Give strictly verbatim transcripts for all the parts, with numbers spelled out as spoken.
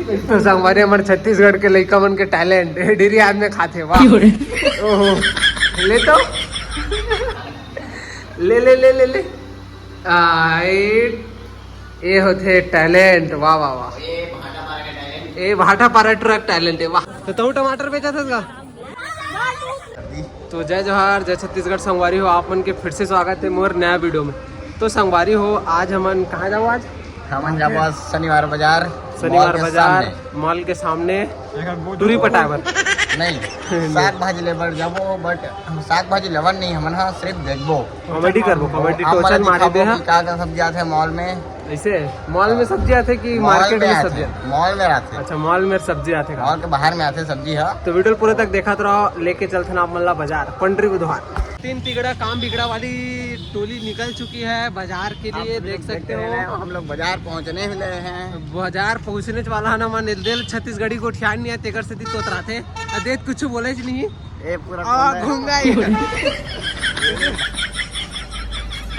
तो संगवारी, हमर छत्तीसगढ़ के लइका मन के टैलेंट डेरी आदमी खाथे, वाह। ओहो, ले तो, ले, ले, ले, ले, ले। आ, ए, ए होथे टैलेंट, वाह, वाह, वाह। ए भाटापारा ट्रक टैलेंट है, वाह। तो तू टमाटर बेचत हस का? तो जय जोहार, जय छत्तीसगढ़ संगवारी हो, आप मन के फिर से स्वागत है मोर नया वीडियो में। तो संगवारी हो, आज हमन कहाँ जाबो आज? हमन जाबो आज शनिवार बाजार, शनिवार मॉल के बाजार, सामने। मॉल के सामने टूरी पटाए बर। नहीं, साग भाजी ले बर जाबो, but हम साग भाजी लेवन नहीं, हमन हा सिर्फ देखबो। कॉमेडी करबो, कॉमेडी आप टोचन मन मारे दिखाबो दे हा। कि का का सब्जी आथे मॉल में। ऐसे मॉल में सब्जी आथे कि मॉल मार्केट में में आथे, सब्जी आथे? मॉल में आथे। अच्छा, मॉल में सब्जी आथे का? मॉल के बाहर में आथे सब्जी हा। तो वीडियो पूरा तक देखत रहो, लेके चलथन आप मन ला बाजार पंडरी बुधवार। तीन तिगड़ा काम बिगड़ा वाली टोली निकल चुकी है बाजार के लिए, देख सकते हो। हम लोग बाजार पहुंचने वाले हैं। बाजार पहुंचने वाला है ना, मन दिल छत्तीसगढ़ी गोठियान नहीं है, तेकर से ती तोतराथे। अदे कुछ बोले ज नहीं। ए, पूरा आ, घूम गया। घूंगा ही।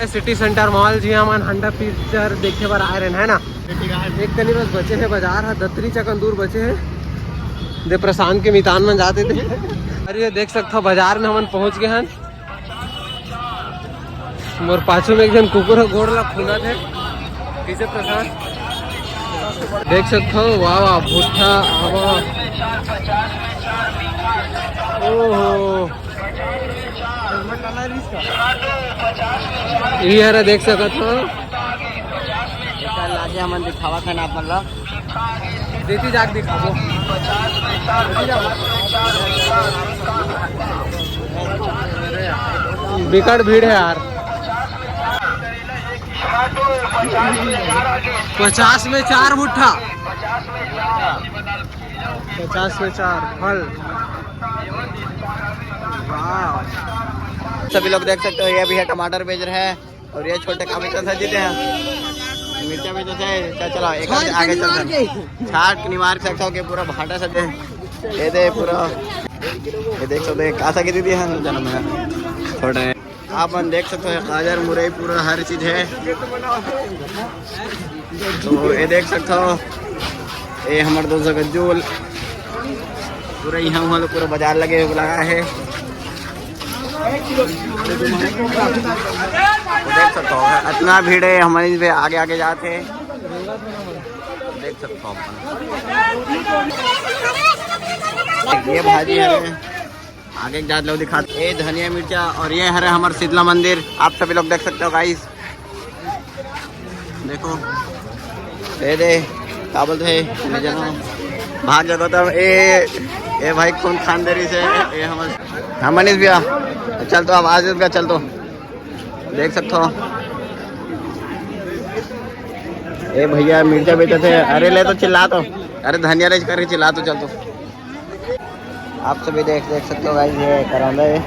सिटी सेंटर मॉल जी, हमन हंडा पिक्चर देखे बर आए रहे, है ना? एक कनी बस बचे है बाजार, हा दतरी चकन दूर बचे है। दे प्रशांत के मितान मन जाते थे। अरे, ये देख सकथो, बाजार में हमन पहुंच गए हन। मोर पाछू में एक झन कुकुर ह, गोड़ ला खूंदत हे। कैसे प्रशांत? देख सकथो, वाह, वाह, भुट्टा, आवा। ओहो। ये हरा देख सकत हो। एकर लागे हमन दिखावत हन आप मन ला। देती जाके दिखाबो। बिकट भीड़ है यार। पचास में चार भुट्टा। पचास में चार फल। वाह। सभी लोग देख सकते हो, ये भैया टमाटर बेच रहे हैं। और ये छोटे का बेचत हे, जीते हैं। मिर्चा बेचत हे। चल, चलो, एक आगे, आगे चलते हैं। छाट के निवार सकता हो के पूरा भाटा सब है। ये दे पूरा, ये देख सकते हैं, का सा के दीदी है, जन्म है। छोटे हैं। आप मन देख सकते हो, गाजर, मुरई, पूरा हर चीज है। तो ये देख सकते हो, ये हमारे दोस्त गज्जू पूरा यहाँ वहाँ पूरा बाजार लगे, लगा है। देख सकते हो, इतना भीड़ है, हमन भी आगे आगे जात हे। देख सकते हो अपन। ये भाजी है, आगे जात लोग दिखाते। ये धनिया मिर्चा और ये हरे हमारे शीतला मंदिर, आप सभी लोग देख सकते हो गाइस। देखो, दे दे, का बोलते हैं, मैं जाना हूँ। भाग जाता था। ए, ए भाई, खून खान दे रही से, ए हमर, हम मनीष भैया, चल तो, अब आज भैया, चल तो, देख सकते हो। ए भैया, मिर्चा बेचत हे, अरे ले तो चिल्ला तो, अरे धनिया ले करके चिल्ला तो, चल तो। आप सभी देख, देख सकते हो गाइस, ये करौंदा है,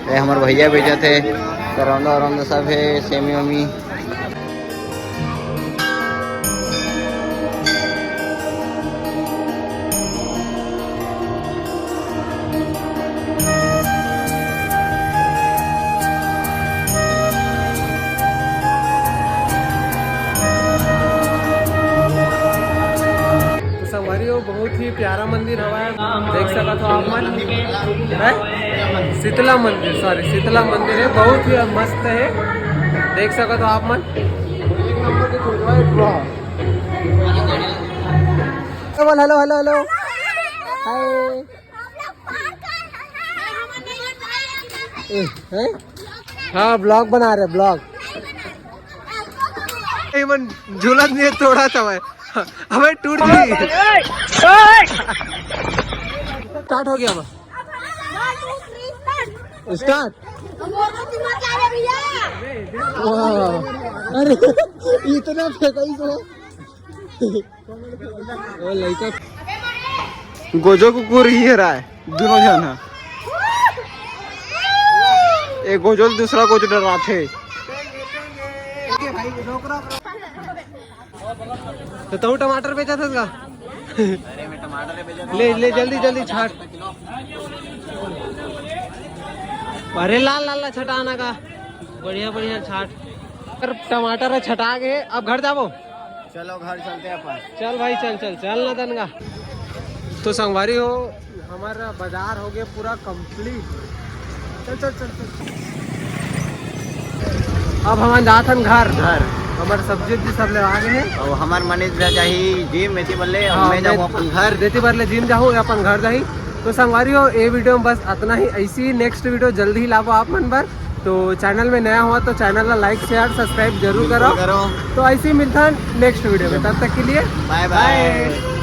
ये हमारे भैया बेचत हे, करौंदा वरौंदा सब है, सेमी वेमी। तो संगवारी हो, बहुत ही प्यारा मंदिर हवय, देख सकत हो आप मन, है? शीतला मंदिर, सॉरी, शीतला मंदिर है, बहुत ही मस्त है, देख सकत हो आप मन। बोल हेलो, हेलो, हेलो, हाय। ए, हैं? हाँ, ब्लॉग बना रहे, ब्लॉग। ए मन, झूला नहीं है, थोड़ा सा है। अबे टूट गई। स्टार्ट हो गया अब। स्टार्ट। वाह। अरे, इतना फेंका ही तो। ओ लइका। गोजो कुकुर ही हराय, दोनों झन ह। ए गोजो ल दूसरा गोजो डराथे। तो तू टमाटर बेचत हस का? ले, ले, जल्दी, जल्दी छाट। अरे लाल, लाल, लाल छटाना का। बढ़िया, बढ़िया छाट। टमाटर छटा गए, अब घर जाबो। चलो घर चलते हैं अपन। चल भाई, चल चल चल ना दनगा। तो संगवारी हो, हमारा बाजार हो गया पूरा कंप्लीट। चल चल चल चल। अब हम जात हन घर। घर। हमारे सब्जी उब्जी सब ले आ गए हैं। और हमार मनीष भैया जाही जिम, एती बल्ले और हाँ, मैं जाऊँ मैं अपन घर। देती बर ले जिम जाहूँ, अपन घर जाही। तो संगवारी हो, ये वीडियो में बस इतना ही। ऐसी नेक्स्ट वीडियो जल्दी ही लाबो आप मन बर। तो चैनल में नया हुआ तो चैनल ला लाइक, शेयर, सब्सक्राइब जरूर करो। करो। तो ऐसे ही मिलता है नेक्स्ट वीडियो में, तब तक के लिए बाय बाय।